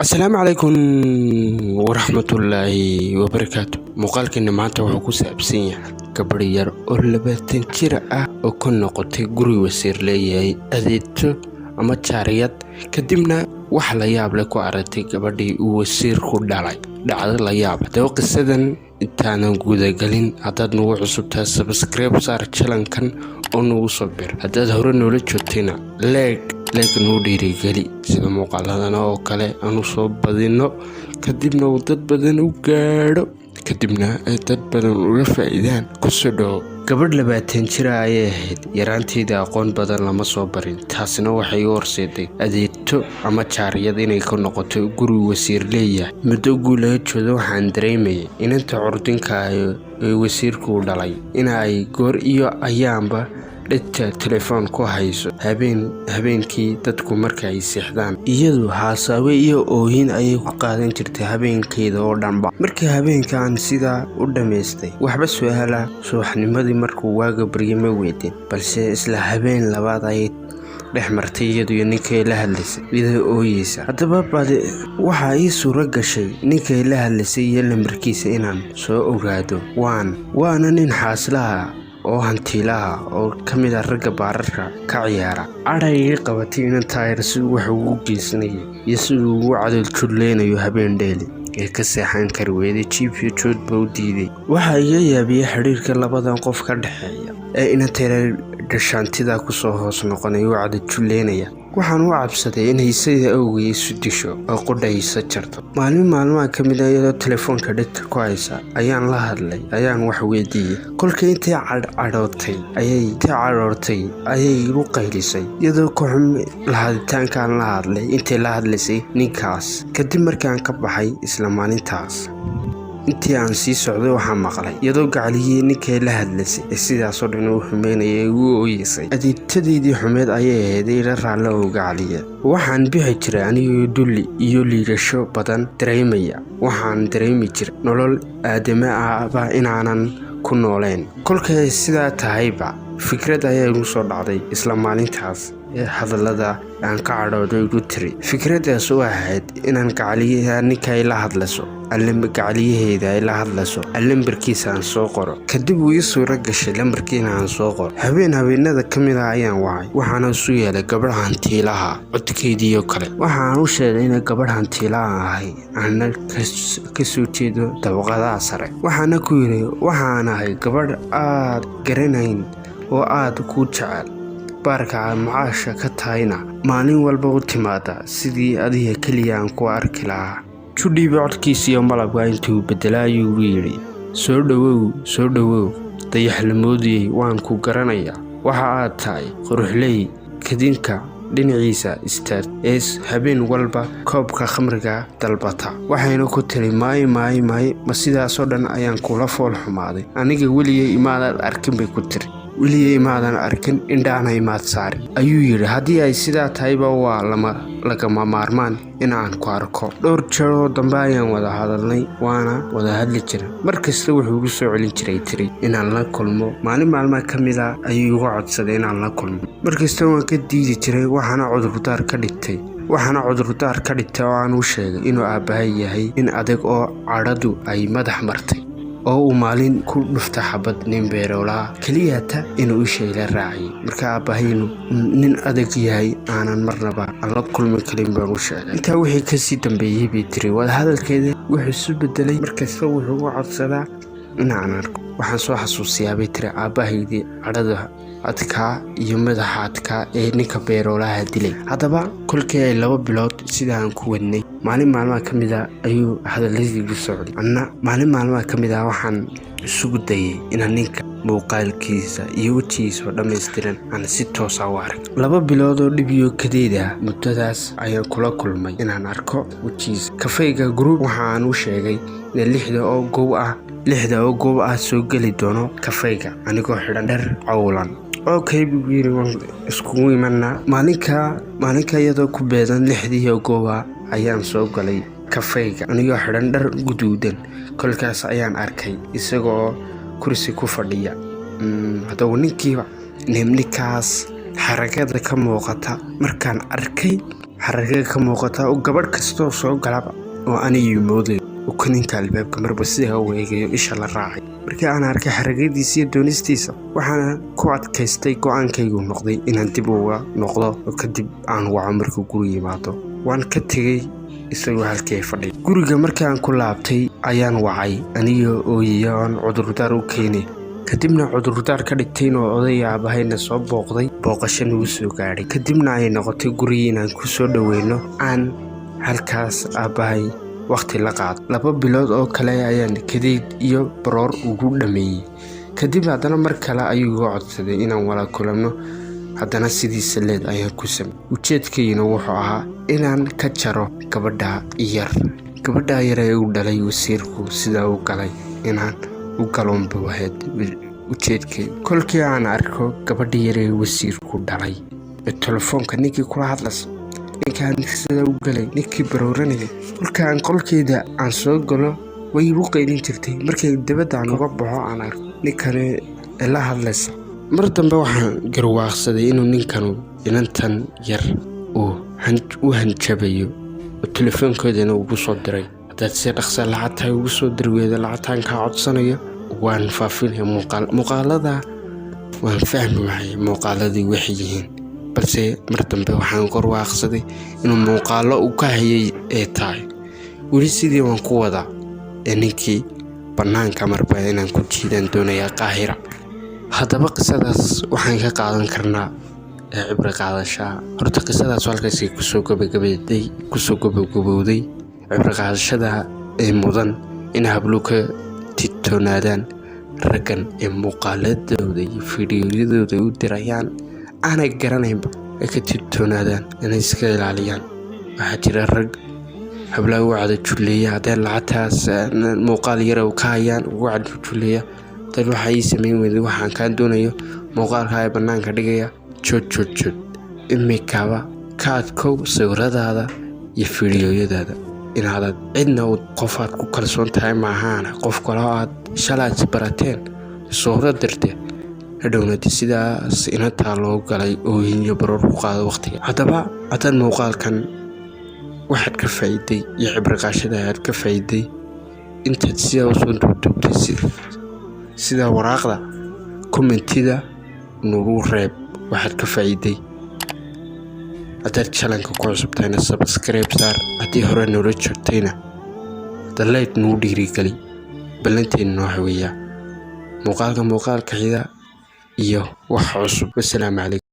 Asalaamu calaykum waraxmatullaahi wabarakaatu. Muuqaalkeena maanta wuxuu ku saabsan yahay gabadh yar oo 20 jir ah oo ka noqotay guri wasiir leeyahay adeegto ama jaariyad, kadibna wax la yaab leh ku aragtay gabadhii uu wasiirku dhalay. Dhacdo la yaab. Haddaba qisadan intaanan gudagelin, haddaad nagu cusubtahay, subscribe saar channelkan oo nagu soo bir. Haddaad hore noola joogtayna, like like nuu dhiirigeli sida muuqaaladana oo kale aanu soo badino, kadibna uu dad badan u gaadho, kadibna ay dad badan uga faa'iidaan. Kusoo dhowo. Gabadh 20 jira ayay ahayd. Yaraanteeda aqoon badan lama soo barin, taasina waxay u horseeday adeegto ama jaariyad inay ka noqoto guri wasiir leeyahay. Muddo guulaga jooda waxaan dareemayay inanta curdinka ah ee wasiirku u dhalay in ay goor iyo ayaanba dhegta telefoon ku hayso. Habeen habeenkii dadku marka ay seexdaan, iyadu haasaawe iyo oohin ayay ku qaadan jirtay habeenkeeda oo dhanba. Markii habeenkaan sidaa u dhammaystay, waxba su-aala subaxnimadii markuu waaga baryay ma weydin, balse isla habeen labaad ayay dhex martay iyadu iyo ninkay la hadlaysay iyadoo ooyeysa. Haddaba badi waxaa ii suuro gashay ninkay la hadlaysay iyo lambarkiisa inaan soo ogaado. Waana nin xaaslaha oo hantiilaha oo ka mid ah ragga baararka ka ciyaara. Cadhay iga qabatay inan taayar siduu wax ugu geysanayay iyo siduu ugu cadal judleynayo habeen dheeli ee ka seexan kari weyday, jiif iyo joodba u diiday. Waxaa iga yaabiyey xidhiirka labadan qof ka dhexeeya ee inantayra gashaantida kusoo hoos noqonaya u cadaljuleynaya. Waxaan u cabsaday inay sida awgay isu disho oo qudhaysa jarto. Maalin maalmaha ka mid a, iyadoo telefoonka dhegta ku haysa ayaan la hadlay, ayaan wax weydiiyey. Kolkii intay cadhootay ayay intay cadhoortay ayay igu qaylisay, iyadoo ka xun lahaditaankaan la hadlay intay la hadlaysay ninkaas. Kadib markaan ka baxay isla maalintaas, intii aan sii socday waxaan maqlay iyadoo gacaliyey ninkay la hadlaysay ee sidaasoo dhan u xumeynaya igu ooyeysay. Adeegtadeydii xumeed ayay ahayd, ila raalle oo gacaliya. Waxaan bixi jiray anigoo dulli iyo liidasho badan dareemaya. Waxaan dareemi jiray nolol aadame ahba inaanan ku nooleen. Kolkay sidaa tahayba, fikrad ayaa igu soo dhacday isla maalintaas ee hadallada aan ka cadhooday igu tiri. Fikraddaas oo ahayd inaan gacaliyaha ninkay la hadlayso, gacaliyaheeda ay la hadlayso, lambarkiisa aan soo qoro. Kadib wuu ii suuro gashay lambarkiina aan soo qoro. Habeen habeenada ka mid ah ayaan wacay, waxaana isu yeelay gabadh hantiilaha codkeediioo kale. Waxaan u sheegay inay gabadh hantiilaha ahay, aana ka soo jeedo dabaqadaha sare. Waxaana ku yidhi, waxaan ahay gabadh aad garanayn oo aad kuu jecel, baarka aad macaasha ka tahayna maalin walba u timaada sidii adiga keliya aan ku arki lahaa. Judhiiba codkiisiiyo malabka intuu bedela ayuu igu yidhi, "Soo dhowow, soo dhowow, dayaxlamoodiyey, waan ku garanayaa. Waxa aad tahay quruxley kadinka dhinaciisa istaag ee habeen walba koobka khamriga dalbata." Waxayna ku tiri, "Maay, maay, maay, ma sidaasoo dhan ayaan kula fool xumaaday? Aniga weligay imaadaad arkin," bay ku tiri. "Weligay imaadan arkin, indhaana imaad saarin," ayuu yidhi. "Haddii ay sidaa tahayba, waa lama lagama maarmaan in aan ku arko." Dhowr jeeroo dambe ayaan wada hadalnay, waana wada hadli jira. Mar kasta wuxuu igu soo celin jiray, tiri, inaan la kulmo. Maalin maalmaha ka mid a ayuu igu codsaday inaan la kulmo. Mar kasta waan ka diidi jiray, waxaana cudurdaar ka dhigtay oo aan u sheegay inuu aabbahay yahay nin adag oo cadhadu ay madax martay oo uu maalin ku dhufta xabad nin beeroolaa keliyata inuu ishayla raaciyay. Marka aabbahaynu nin adag yahay aanan marnaba aan la kulmi karin baan u sheegay. Intaa wixii kasii dambeeyey, bay tiri, wadahadalkeeda wuxuu isu bedelay markasta wuxuu uga codsadaa inaan arko. "Waxaan soo xasuusiyaa," bay tiri, "aabbahaydii cadhada adkaa iyo madaxa adkaa ee ninka beeroolaha dilay." Haddaba kolkii ay 2 bilood sidaan ku wadnay, maalin maalmaha ka mid a ayuu hadalladii igu socday. Anna maalin maalmaha ka mid ah waxaan isugu dayay inaan ninka muuqaalkiisa iyo wejigiisa oo dhammaystiran aan si toosa u arag. 2 bilood oo dhibiyo kadeed ah muddadaas ayaan kula kulmay inaan arko wejigiisa kafayga group. Waxaan u sheegay in 6da oo goob ah soo geli doono kafayga anigoo xidhan dhar cawlan. "Okay," buu yiri, "waan iskugu imanaa." Maalinka iyadoo ku beedan 6dii oo gooba ayaan soo galay kafayga anigoo xidhan dhar guduudan. Kolkaas ayaan arkay isagoo kursi ku fadhiya. Haddaba ninkiiba ninkaas xaragada ka muuqata markaan arkay. Xaragee ka muuqata oo gabadh kastoo soo galaba oo anigii moodayo oo kaninka albaabka marba sidaa u eegayo, isha la raacay. Markii aan arkay xaragadiisa iyo doonistiisa, waxaana ku adkaystay, go-aankaygu noqday inaan dib uga noqdo oo kadib aan waco markuu guri yimaado. Waan ka tegey isagoo halkii fadhiya. Guriga markii aan ku laabtay ayaan wacay aniga ooyaya, oon cudurdaar u keenay, kadibna cudurdaar ka dhigtay inuu odayga aabahayna soo booqday, booqasho nagu soo gaadhay. Kadibna ay noqotay gurigii inaan ku soo dhoweyno, aan halkaas aabbahay wakhti la qaado. 2 bilood oo kale ayaan kadeyd iyo baroor ugu dhameeyey. Kadib haddana mar kale ayuu iga codsaday inaan wada kulanno. Haddana sidiisa leed ayaan ku samey. Ujeedkayna wuxuu ahaa inaan ka jaro gabadha yar, gabadha yar ee uu dhalay wasiirku. Sidaa u galay inaan u galoonba wahayd ujeedkaygu. Kolkii aan arko gabadha yar ee wasiirku dhalay ee telefoonka ninkii kula hadlaysa, ninkaan sidaa u galay, ninkii barooranayay, kolkaan qolkeeda aan soo galo way igu qaylin jirtay. Markay dibadda aan uga baxo aan arko ninkani la hadlaysa. Mar dambe waxaan garwaaqsaday inuu ninkanu inantan yar uu u hanjabayo oo telefoonkeedana ugu soo diray: "Haddaad si dhaqsa lacagtaa ugu soo diri weyda lacagtaan kaa codsanayo, waan faafinaya muuqaalada." Waan fahmi waayay muuqaaladii waxay yihiin, balse mar dambe waxaan garwaaqsaday inuu muuqaalo uu ka hayay ee tahay. Weli sidii waan ku wadaa ee ninkii bannaanka marba inaan ku jiidaan doonayaa Qaahira. Haddaba qisadaas waxaan ka qaadan karnaa ee cibro qaadashaa, horta qisadaas halkaasay kusoo gabagabaday, kusoo gabagabowday. Cibro qaadashada ee mudan in hablu ka digtoonaadaan raggan ee muuqaaladooda iyo fiidiyoyadooda u dirayaan aanay garanaynba, ay ka digtoonaadaan, inay iska ilaaliyaan. Waxaa jira rag hablaha ugu cadajuleeya haddee lacagtaas muuqaal yar ka hayaan ugu cadajuleeya: "Dad waxa ii sameyn weyday, waxaan kaa doonayo muuqaalka ee bannaanka dhigaya." Jood, jood, jood! Imikaba ka adkow sawiradaada iyo fiidiyoyadaada inaadad cidna qofaad ku kalsoon tahay maahaana qof kaloo aad shalaad barateen sawiro dirte, hadhowna de sidaas inantaa loo galay oohin iyo baroor ku qaado waqtiga. Haddaba haddaad muuqaalkan waxaad ka faa'iiday iyo cibro qaashada aad ka faa'iiday intaad sidaa usoo duubduubtay sida waraaqda, comment-ida nagu reeb waxaad ka faa'iiday. Haddaad channel-ka ku cusubtahayna, subscribe saar. Haddii hore noola joogtayna, hadda like nagu dhiirigeli. Ballanteena waxa weeyaa muuqaalka muuqaalka xiga iyo wax cusub. Wasalaamu calaykum.